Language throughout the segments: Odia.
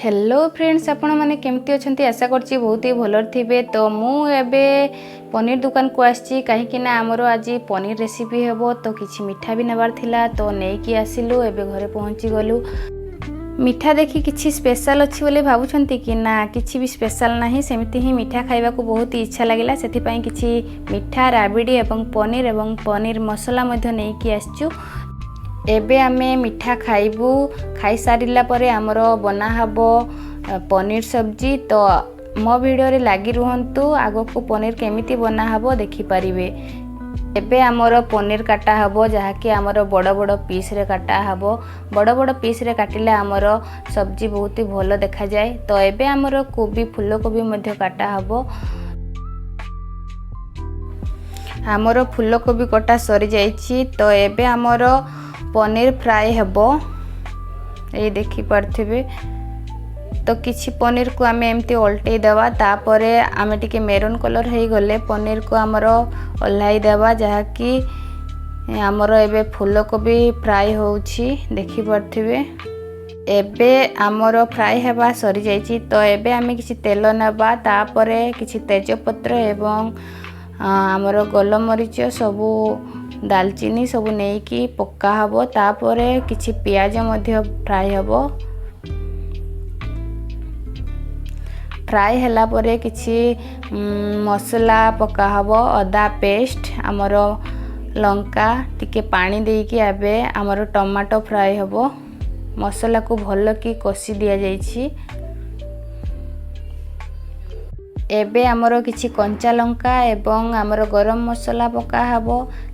ହ୍ୟାଲୋ ଫ୍ରେଣ୍ଡସ୍, ଆପଣମାନେ କେମିତି ଅଛନ୍ତି? ଆଶା କରୁଛି ବହୁତ ହି ଭଲରେ ଥିବେ। ତ ମୁଁ ଏବେ ପନିର ଦୋକାନକୁ ଆସିଛି, କାହିଁକି ନା ଆମର ଆଜି ପନିର ରେସିପି ହେବ। ତ କିଛି ମିଠା ବି ନେବାର ଥିଲା, ତ ନେଇକି ଆସିଲୁ। ଏବେ ଘରେ ପହଞ୍ଚି ଗଲୁ। ମିଠା ଦେଖି କିଛି ସ୍ପେଶାଲ ଅଛି ବୋଲି ଭାବୁଛନ୍ତି କି? ନା, କିଛି ବି ସ୍ପେଶାଲ ନାହିଁ। ସେମିତି ହିଁ ମିଠା ଖାଇବାକୁ ବହୁତ ଇଚ୍ଛା ଲାଗିଲା। ସେଥିପାଇଁ କିଛି ମିଠା, ରାବିଡ଼ି ଏବଂ ପନିର ଏବଂ ପନିର ମସଲା ମଧ୍ୟ ନେଇକି ଆସିଛୁ। ଏବେ ଆମେ ମିଠା ଖାଇବୁ। ଖାଇସାରିଲା ପରେ ଆମର ବନା ହେବ ପନିର ସବଜି। ତ ମୋ ଭିଡ଼ିଓରେ ଲାଗି ରୁହନ୍ତୁ, ଆଗକୁ ପନିର କେମିତି ବନା ହେବ ଦେଖିପାରିବେ। ଏବେ ଆମର ପନିର କାଟା ହେବ, ଯାହାକି ଆମର ବଡ଼ ବଡ଼ ପିସ୍ରେ କାଟା ହେବ। ବଡ଼ ବଡ଼ ପିସ୍ରେ କାଟିଲେ ଆମର ସବଜି ବହୁତ ଭଲ ଦେଖାଯାଏ। ତ ଏବେ ଆମର କୋବି, ଫୁଲକୋବି ମଧ୍ୟ କାଟା ହେବ। ଆମର ଫୁଲକୋବି କଟା ସରିଯାଇଛି। ତ ଏବେ ଆମର ପନିର ଫ୍ରାଏ ହେବ, ଏଇ ଦେଖିପାରୁଥିବେ। ତ କିଛି ପନିରକୁ ଆମେ ଏମିତି ଓଲଟେଇ ଦେବା। ତାପରେ ଆମେ ଟିକେ ମେରୁନ୍ କଲର୍ ହେଇଗଲେ ପନିରକୁ ଆମର ଓହ୍ଲାଇ ଦେବା, ଯାହାକି ଆମର ଏବେ ଫୁଲକୋବି ଫ୍ରାଏ ହେଉଛି, ଦେଖିପାରୁଥିବେ। ଏବେ ଆମର ଫ୍ରାଏ ହେବା ସରିଯାଇଛି। ତ ଏବେ ଆମେ କିଛି ତେଲ ନେବା, ତାପରେ କିଛି ତେଜପତ୍ର ଏବଂ ଆମର ଗୋଲମରିଚ ସବୁ, ଡାଲଚିନି ସବୁ ନେଇକି ପକା ହେବ। ତାପରେ କିଛି ପିଆଜ ମଧ୍ୟ ଫ୍ରାଏ ହେବ। ଫ୍ରାଏ ହେଲା ପରେ କିଛି ମସଲା ପକା ହେବ, ଅଦା ପେଷ୍ଟ, ଆମର ଲଙ୍କା, ଟିକେ ପାଣି ଦେଇକି ଏବେ ଆମର ଟମାଟୋ ଫ୍ରାଏ ହେବ। ମସଲାକୁ ଭଲକି କଷି ଦିଆଯାଇଛି। ଏବେ ଆମର କିଛି କଞ୍ଚା ଲଙ୍କା ଏବଂ ଆମର ଗରମ ମସଲା ପକା ହେବ।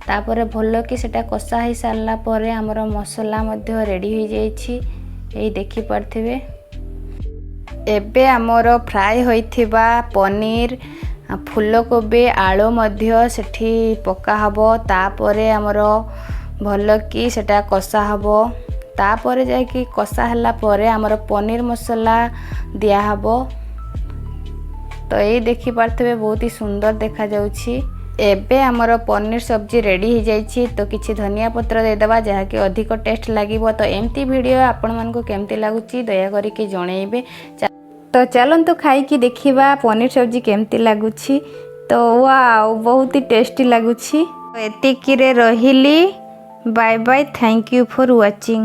ତାପରେ ଭଲକି ସେଟା କଷା ହେଇସାରିଲା ପରେ ଆମର ମସଲା ମଧ୍ୟ ରେଡ଼ି ହୋଇଯାଇଛି, ଏଇ ଦେଖିପାରୁଥିବେ। ଏବେ ଆମର ଫ୍ରାଏ ହୋଇଥିବା ପନିର, ଫୁଲକୋବି, ଆଳୁ ମଧ୍ୟ ସେଠି ପକା ହେବ। ତାପରେ ଆମର ଭଲକି ସେଟା କଷା ହେବ। ତାପରେ ଯାଇକି କଷା ହେଲା ପରେ ଆମର ପନିର ମସଲା ଦିଆହେବ। ତ ଏଇ ଦେଖିପାରୁଥିବେ, ବହୁତ ହି ସୁନ୍ଦର ଦେଖାଯାଉଛି। ଏବେ ଆମର ପନିର ସବଜି ରେଡ଼ି ହେଇଯାଇଛି। ତ କିଛି ଧନିଆ ପତ୍ର ଦେଇଦେବା, ଯାହାକି ଅଧିକ ଟେଷ୍ଟ ଲାଗିବ। ତ ଏମିତି ଭିଡ଼ିଓ ଆପଣମାନଙ୍କୁ କେମିତି ଲାଗୁଛି, ଦୟାକରିକି ଜଣେଇବେ। ତ ଚାଲନ୍ତୁ ଖାଇକି ଦେଖିବା ପନିର ସବଜି କେମିତି ଲାଗୁଛି। ତ ୱାଓ, ବହୁତ ହି ଟେଷ୍ଟି ଲାଗୁଛି। ଏତିକିରେ ରହିଲି। Bye bye, thank you for watching.